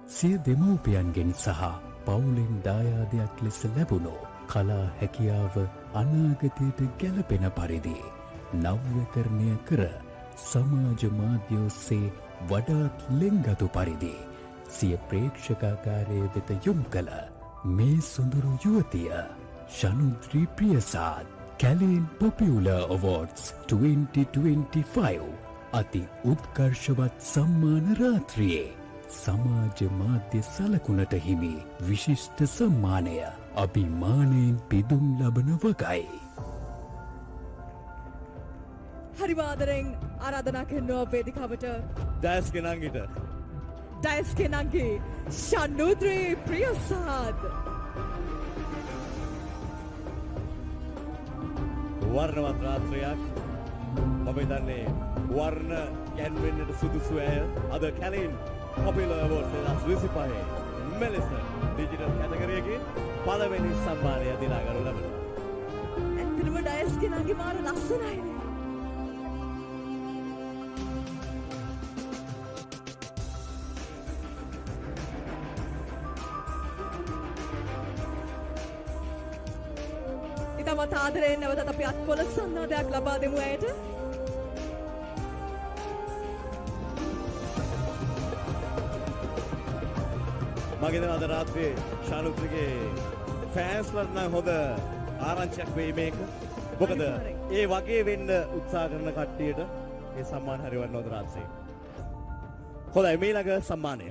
සිය දෙමව්පියන්ගෙන් සහ පවුලෙන් දායාදයක් ලෙස ලැබුණු කලා හැකියාව අනාගතයට ගැලපෙන පරිදි නව්‍යකරණය කර සමාජ මාධ්‍ය ඔස්සේ වඩාත් ලෙන්ගතු පරිදි සිය ප්‍රේක්ෂකාගාරය වෙත යොමු කළ මේ සුඳුරු යුවතිය ශනුද්‍රී ප්‍රියසාද් කැලේන් පොපියුලර් අවෝඩ්ස් 2025 අති උත්කර්ෂවත් සම්මාන රාත්‍රියේ සමාජ මාධ්‍ය සලකුණට හිමි විශිෂ්ට සම්මානය අභිමානයෙන් පිදුම් ලබන වගයි. හරිම ආදරෙන් ආරාධනා කරනවා වේදිකාවට ඩයස්ගේ නංගිට. ඩයස්ගේ නංගි ෂනුද්‍රී ප්‍රියසාද්. වර්ණවත් රාත්‍රියක්. මම හිතන්නේ වර්ණ ගැන්වෙන්නට සුදුසු ඇය අද කැලේන් පොපියුලර් අවෝඩ්ස් 2025 මෙලෙස ඩිජිටල් කැටගරි එකේ පළවෙනි සම්මානය දිනා ගනු ලබනවා. ඇත්තටම ඩයස්ගේ නංගි මාර ලස්සනයිනේ. ඉතාමත් ආදරයෙන් නැවතත් අපි අත්පොළ සන්නාදයක් ලබා දෙමු ඇයට. මගේ හිතෙනවා අද රාත්‍රියේ ශානුත්‍රිගේ ෆෑන්ස්ලට නම් හොඳ ආරංචියක් වෙයි මේක. මොකද ඒ වගේ වෙන්න උත්සාහ කරන කට්ටියට ඒ සම්මාන හරි වටිනවා අද රාත්‍රියේ. හොඳයි, මේ ළඟ සම්මානය.